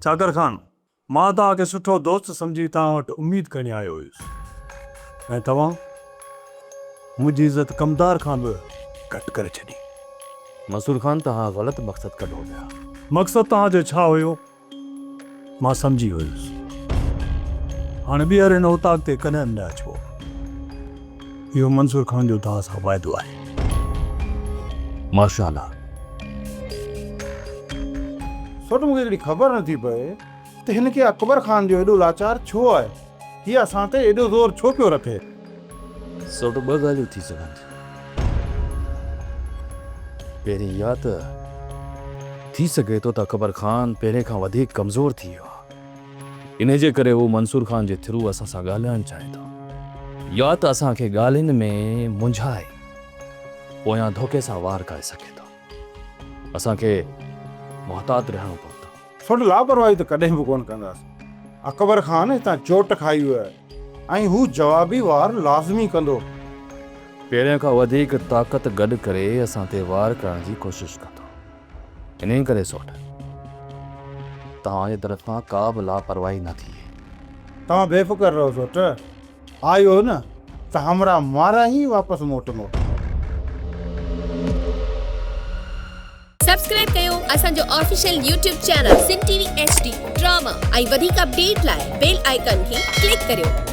چاڪر خان، مان توهان کي سٺو دوست سمجهي توهان وٽ اميد کڻي آيو هيس ۽ توهان منهنجي عزت ڪمدار کان به گهٽ ڪري ڇڏي. منصور خان توهان غلط مقصد ڪڍو پيا. مقصد توهان جو ڇا هيو مان سمجهي ويس. هاڻي ٻيهر هن اوطاق تي ڪڏهن به نه اچبو. اهو منصور خان جو توهان سان واعدو آهي. ماشاء الله. سوٽ مون کي هڪڙي خبر نٿي پئي ته هن کي اڪبر خان جو ايڏو لاچار ڇو آهي؟ هي اسان تي ايڏو زور ڇو پيو رکي؟ سوٽ ٻه ڳالهيون ٿي سگهن ٿيون. پهرين اها ته ٿي سگهي ٿو ته اڪبر خان پهرين کان وڌيڪ ڪمزور ٿي ويو آهي. انهيء جي ڪري هو منصور خان جي ٿرو اسان سان ڳالهائڻ چاهي ٿو. يا ته اسان کي ڳالهين ۾ منجهائي پويان ڌوڪي سان وار ڪري سگهي ٿو. اسان کي محتاط رهڻو پوندو. سوڍ لاپرواهي ته ڪڏهن به ڪونه ڪنداسين. اڪبر خان هتان چوٽ کائي ويو آهي ۽ هو جوابي وار لازمي ڪندو. پهرين کان وڌيڪ طاقت گڏ ڪري اسان تي وار ڪرڻ جي ڪوشش ڪندو. انهيء ڪري سوڍ، توهان جي طرف کان ڪا به لاپرواهي نه ٿئي. توهان بي فڪر رهو سوٽ، آيو نه ته همراهه مارائي ئي واپس موٽندو. سبسڪرائب ڪيو اسان جو official YouTube channel Sindh T V H D drama ۽ وڌيڪ اپڊيٽ لاء بيل آئيڪان کي ڪلڪ ڪريو.